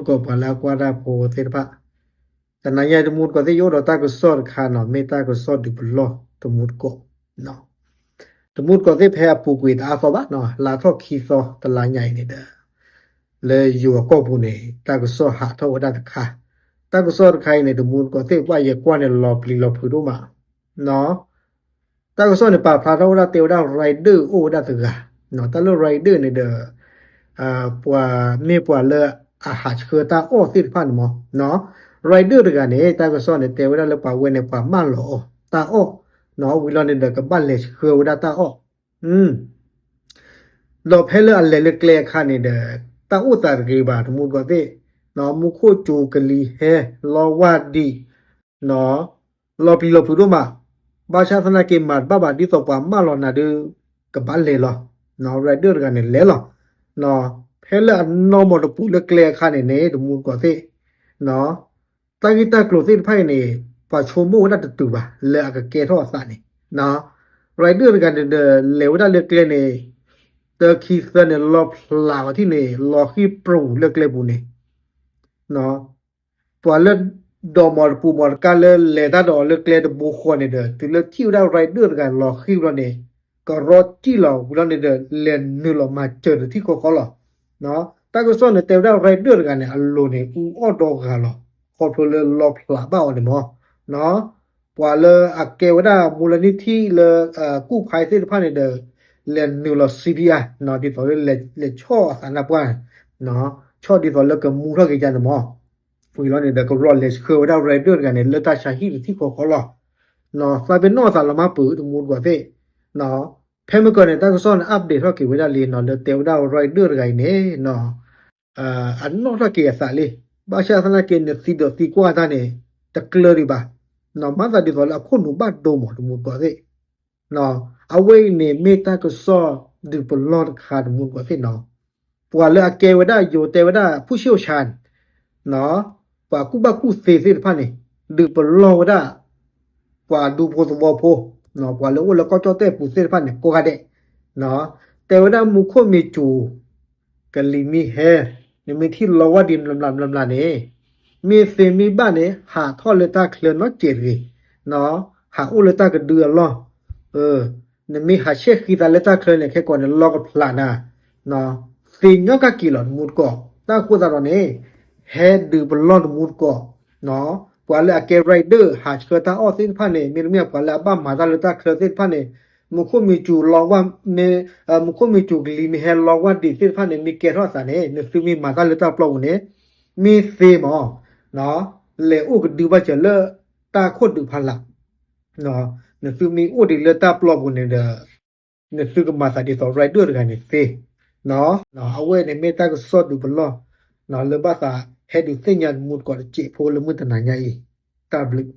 တမူတကိးပှၤလၢအကွၢ်တၢ်ဖိသ့ၣ်တဖၣ်, တနၤညါအံၤ တမူတကိးသ့ၣ် ယအိၣ်ဒီးတၢ်ကစီၣ်တခါနီၤ, မ့ၢ်တၢ်ကစီၣ်ဒုးပလီၢ်တမူတကိး, တမူတကိးသ့ၣ်ဖဲအပူၤကွံာ်တအါသီဘၣ်နီၤ, လါထီၣ်ခံသီ တလါညါအံၤန့ၣ်ဒီး လၢယိၤအကီၢ်ပူၤန့ၣ် တၢ်ကစီၣ်ဟးထီၣ်ဝဲဒၣ်တခါ, တၢ်ကစီၣ်တခါအံၤန့ၣ် တမူတကိးသ့ၣ် ဘၣ်ယကွၢ်န့ၣ် လီၤပျံၤလီၤဖုးဒိၣ်မး တၢ်ကစီၣ်န့ၣ် ပာ်ဖျါထီၣ်ဝဲဒၣ် တဲဝဲဒၣ် rider အိၣ်ဝဲဒၣ်တဂၤ, တၢ်လၢ rider န့ၣ်ဒီး ပှၤမ့ၢ်ပှၤလၢအဟးဆှၢတၢ်အီၣ်သ့ၣ်တဖၣ်န့ၣ်မး, rider တဂၤန့ၣ် တၢ်ကစီၣ်န့ၣ် တဲဝဲဒၣ်လၢပှၤဝဲန့ၣ် ပှၤမၢလီၤအီၤတၢ်အီၣ်, ဝံၤလီၤန့ၣ်ဒီး ကဘၣ်လဲၤဆှၢဝဲဒၣ်တၢ်အီၣ် ဒီးဖဲလၢအလဲၤလၢကျဲအခါန့ၣ်ဒီး တၢ်အိၣ်သးတဂ့ၤဘၣ် တမူတကိးသ့ၣ်, မူခိၣ်စူၤ ကလံၤဟဲ လီဝၢ်ဒံး, လီၤပျံၤလီၤဖုးဒိၣ်မး, ဘၣ်ဆၣ်သနာ်က့ မၤတဘၣ်ဘၣ် ဒ်သိးပှၤမၢလီၤနၤဒီး ကဘၣ်လဲၤလီၤ, rider တဂၤန့ၣ်လဲၤလီၤ, ဖဲလၢအနီၢ်မီၢ်တပူၤလၢကျဲအခါန့ၣ်န့ၣ် တမူတကိးသ့ၣ် တၢ်ဂ့ၢ်တၢ်ကျိၤသ့ၣ်တဖၣ်အံၤန့ၣ် ပှၤဆိကမိၣ်ဝဲဒၣ်တတုၤဘၣ် လၢအကကဲထီၣ်အသးန့ၣ်, rider တဂၤန့ၣ်ဒီး လဲၤဝဲဒၣ်လၢကျဲန့ၣ် တခံသၢန့ၣ် လီၤဖျးအီၤထံၣ်န့ၣ် လီၤဃံၢ်ပြူၤလၢကျဲပူၤန့ၣ် ပှၤလၢ ဒိးမီၢ်တပူၤမီၢ်တကါလၢလဲၤတၢ်ဒီးအီၤလၢကျဲတဘိဃီန့ၣ်ဒီး တုၤလၢထံၣ်ဝဲဒၣ် rider တဂၤလီၤဃံၢ်ဘျီန့ၣ် ကရီကံၣ်လီၤဝံၤလီၤန့ၣ်ဒီး လဲၤနုာ်လီၤမၤစၢၤတထံၣ်ဃီဃီလီၤ. တၢ်ကစီၣ်န့ၣ် တဲဝဲဒၣ် rider တဂၤန့ၣ် အလိၤန့ၣ် အူအီၣ်ဒီဂၤလီၤ ခီဖျိလၢလီၤဖျးဘၣ်အီၤန့ၣ်မး ပှၤလၢအကဲဝဲဒၣ် မူလနံၣ်ထံၣ်လၢ ကူၣ်ဖးသ့ၣ်တဖၣ်န့ၣ်ဒီး လဲၤနုာ်လီၤ CPR ဒ်သိးလၢလဲၤဆီၣ်အသးနၢ်ပှၢ် ဆီၣ်ဒ်သိးလၢကမူထီၣ်က့ၤယါန့ၣ်မး ဝံၤလီၤန့ၣ်ဒီး ကရီလဲၤဆှၢဝဲဒၣ် rider တဂၤန့ၣ် လၢတၢ်ဆါဟံၣ်တထံၣ်ဃီဃီလီၤ. သးပ့ၤနီၣ်အသးလီၤမၢ်ပၢၢ် တမူတကိးသ့ၣ် ဖဲမ့ၢ်ကီၢ်န့ၣ် တၢ်ကစီၣ်န့ၣ် update ထီၣ်က့ၤဝဲဒၣ်လံနီၤ လၢတဲဝဲဒၣ် rider တဂၤအံၤန့ၣ် အနီၣ်ထီၣ်က့ၤအသးလံ. ဘၣ်ဆၣ်သနာ်က့ နသံဒိးသံကွၢ်တၢ်န့ၣ် တကျၢၤဒံးဘၣ်. မၤသးဒ်သိးလၢအခိၣ်နူာ်ဘၣ်ဒိမး တမူတကိးသ့ၣ်. အဝဲအံၤန့ၣ် မ့ၢ်တၢ်ကစီၣ်ဒုးပလီၢ်တခါ တမူတကိးသ့ၣ်နီၤ. ပှၤလၢအကဲဝဲဒၣ် ယိၤတဲဝဲဒၣ် ဖူၣ်ဆံၣ်အိၣ်ဆါ ပှၤကူၣ်ဘၣ်ကူၣ်သ့သ့ၣ်တဖၣ်န့ၣ် ဒုးပလီၢ်ဝဲဒၣ် ပှၤဒူဖိသဝီဖိ, ပှၤလၢအိၣ်လၢကီၢ်ကၠီၣ်တဲၣ်ပူၤသ့ၣ်တဖၣ်န့ၣ် ကိးဂၤဒဲး, တဲဝဲဒၣ်မူခိၣ်မ့ၢ်စူၤ, ကလံၤမ့ၢ်ဟဲ, နမ့ၢ်ထံၣ်လီဝၢ်ဒံးမျးမျးမျးမျးန့ၣ်, မ့ၢ်သ့မ့ၢ်ဘၣ်န့ၣ် ဟးထီၣ်လၢတၢ်ချၢနီတစဲးတဂ့ၤ, ဟးအိၣ်လၢတၢ်ကဒုအလီၢ်, နမ့ၢ်ဟးဆဲးဃံသးလၢတၢ်ချၢန့ၣ် ခဲကိာ်န့ၣ် လီကဖျးနၤ သ့ညီကၣ်က့ၤလီၤ တမူတကိး. တၢ်အဃိသတးဒီးန့ၣ် ဟဲဒုးပလီၢ်တမူတကိး, ပှၤလၢအကဲ rider ဟးဆှၢတၢ်အီၣ်သ့ၣ်တဖၣ်န့ၣ် မ့တမ့ၢ်ပှၤလၢအဘၣ်မၤတၢ်လၢတၢ်ချၢသ့ၣ်တဖၣ်န့ၣ် မူခိၣ်မ့ၢ်စူၤလီဝၢ်, မူခိၣ်မ့ၢ်စူၤကလံၤမ့ၢ်ဟဲလီဝၢ်ဒံးသ့ၣ်တဖၣ်န့ၣ် မ့ၢ်ကဲထီၣ်အသးန့ၣ် နသုမ့ၢ်မၤတၢ်လၢတၢ်ပျီပူၤန့ၣ် မ့ၢ်သ့မး လဲၤအိၣ်ကဒုဘၣ်စၢၤလၢတၢ်ခိၣ်ဒုးဖးလၢ် နသုမ့ၢ်အိၣ်ဒံးလၢတၢ်ပျီပူၤန့ၣ်ဒီး နသုကမၤသးဒ်သိး rider တဂၤန့ၣ်သ့. အဝဲန့ၣ်မ့ၢ်တၢ်ကစီၣ်ဒုးပလီၢ် လၢဘၣ်သးဟဲဒုးသ့ၣ်ညါတမူတကိးတစဲးဖိလၢမုၢ်တနၤညါအံၤ, တၢ်ဘျုး